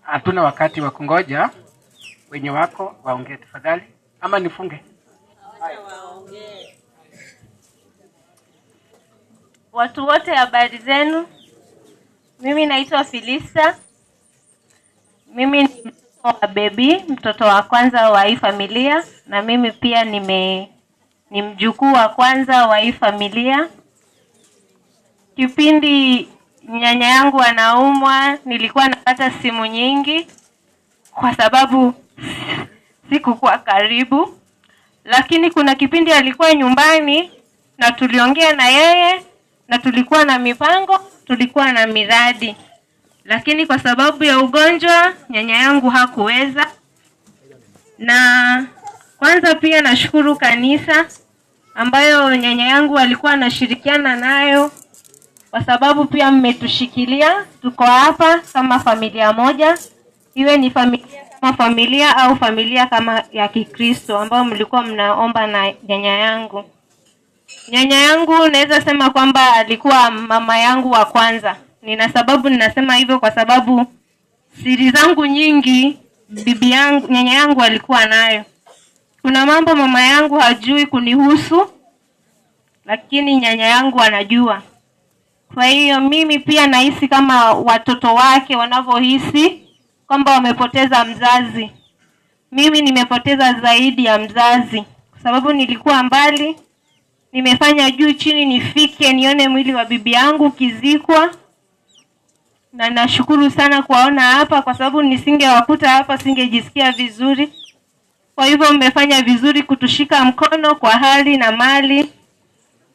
Hatuna wakati wa kungoja, wenye wako waongee tafadhali, ama nifunge? Watu wote habari zenu. Mimi naitwa Felisa. Mimi ni mtoto wa baby, mtoto wa kwanza wa hii familia, na mimi pia ni mjukuu wa kwanza wa hii familia. Kipindi nyanya yangu anaumwa, nilikuwa napata simu nyingi kwa sababu sikukuwa karibu. Lakini kuna kipindi alikuwa nyumbani na tuliongea na yeye na tulikuwa na mipango, tulikuwa na miradi. Lakini kwa sababu ya ugonjwa nyanya yangu hakuweza. Na kwanza pia nashukuru kanisa ambayo nyanya yangu alikuwa anashirikiana nayo, kwa sababu pia mmetushikilia, tuko hapa kama familia moja, iwe ni familia kama familia au familia kama ya Kikristo ambayo mlikuwa mnaomba na nyanya yangu. Nyanya yangu naweza sema kwamba alikuwa mama yangu wa kwanza. Nina sababu ninasema hivyo kwa sababu siri zangu nyingi bibi yangu, nyanya yangu alikuwa nayo. Kuna mambo mama yangu hajui kunihusu, lakini nyanya yangu anajua. Kwa hiyo mimi pia nahisi kama watoto wake wanavyohisi kwamba wamepoteza mzazi. Mimi nimepoteza zaidi ya mzazi kwa sababu nilikuwa mbali, nimefanya juu chini nifike nione mwili wa bibi yangu kizikwa. Na nashukuru sana kuwaona hapa kwa sababu nisingewakuta hapa singejisikia vizuri. Kwa hivyo mmefanya vizuri kutushika mkono kwa hali na mali.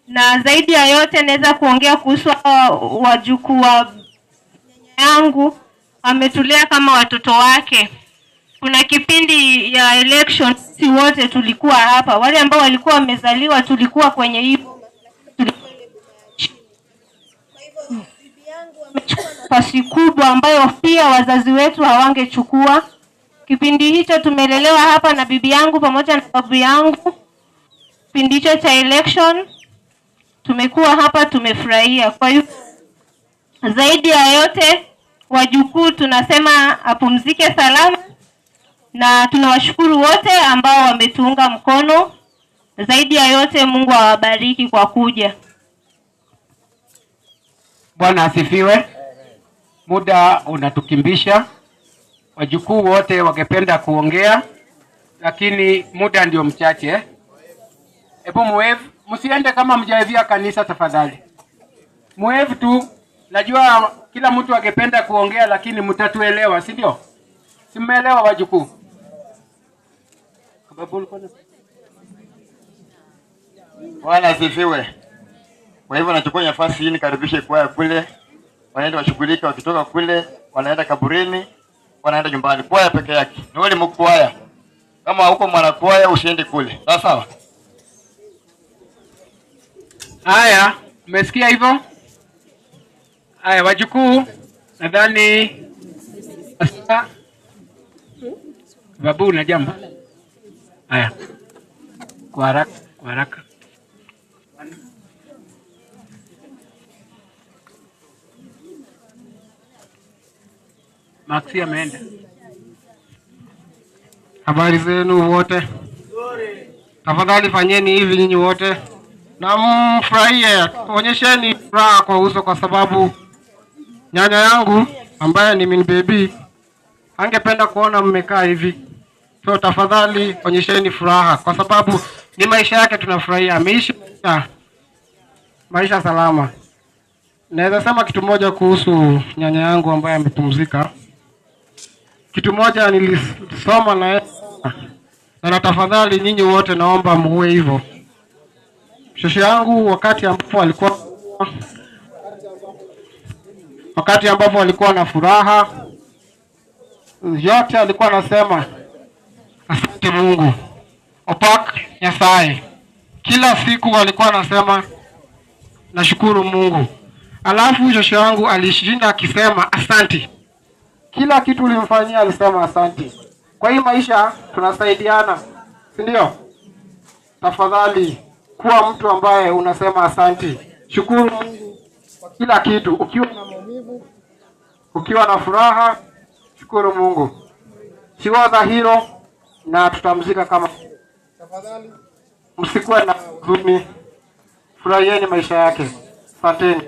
Na zaidi ya yote naweza kuongea kuhusu wajukuu wa yangu, ametulea kama watoto wake. Kuna kipindi ya election sisi wote tulikuwa hapa, wale ambao walikuwa wamezaliwa tulikuwa kwenye hii. Nafasi kubwa ambayo pia wazazi wetu hawangechukua. Kipindi hicho tumelelewa hapa na bibi yangu pamoja na babu yangu. Kipindi hicho cha election tumekuwa hapa, tumefurahia. Kwa hiyo zaidi ya yote wajukuu tunasema apumzike salama, na tunawashukuru wote ambao wametuunga mkono. Zaidi ya yote Mungu awabariki kwa kuja. Bwana asifiwe. Muda unatukimbisha. Wajukuu wote wangependa kuongea, lakini muda ndio mchache. Hebu muwave, msiende kama mjaevia kanisa tafadhali. Muwave tu. Najua kila mtu angependa kuongea, lakini mtatuelewa, si ndio? Si mmeelewa wajukuu? Bwana asifiwe. Kwa hivyo nachukua nafasi hii nikaribishe kwaya kule. Wanaenda washughulike, wakitoka kule wanaenda kaburini, wanaenda nyumbani. Kwaya peke yake. Ni wale mkwaya. Kama huko mwanakwaya usiende kule. Sawa sawa? Haya, umesikia hivyo? Haya wajukuu, nadhani babu na jambo. Haya. Kwa haraka, kwa haraka. Maxi ameenda. Habari zenu wote. Tafadhali fanyeni hivi nyinyi wote na mfurahie, onyesheni furaha kwa uso, kwa sababu nyanya yangu ambaye ni min baby angependa kuona mmekaa hivi. So tafadhali onyesheni furaha kwa sababu ni maisha yake tunafurahia. Ameishi maisha salama. Naweza sema kitu moja kuhusu nyanya yangu ambaye amepumzika. Kitu moja nilisoma na yeye, na tafadhali nyinyi wote naomba muwe hivyo. Shosho yangu wakati ambapo alikuwa na furaha yote alikuwa anasema asante Mungu, opak Nyasaye. Kila siku alikuwa anasema nashukuru Mungu. Alafu shosho yangu alishinda akisema asante. Kila kitu ulimfanyia alisema asante. Kwa hii maisha tunasaidiana, si ndio? Tafadhali kuwa mtu ambaye unasema asante. Shukuru Mungu kwa kila kitu. Ukiwa na maumivu, ukiwa na furaha, Shukuru Mungu. She was a hero na tutamzika kama. Tafadhali msikuwe na huzuni, furahieni maisha yake. Asanteni.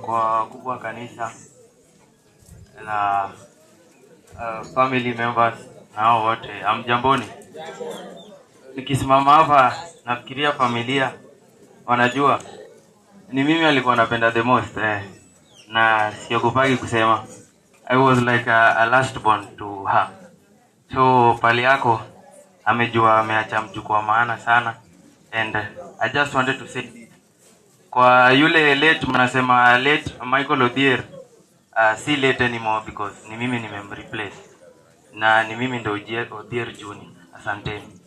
Kwa kubwa wa kanisa na family members na hao wote, amjamboni. Nikisimama hapa nafikiria familia wanajua ni mimi alikuwa anapenda the most, na siogopagi kusema I was like a last born to her. So pali yako amejua ameacha mjukuu wa maana sana, and I just wanted to say this. Kwa yule late, mnasema late Michael Odhier, si late anymore because ni mimi nimemreplace na ni mimi ndo Odhier Junior. Asanteni.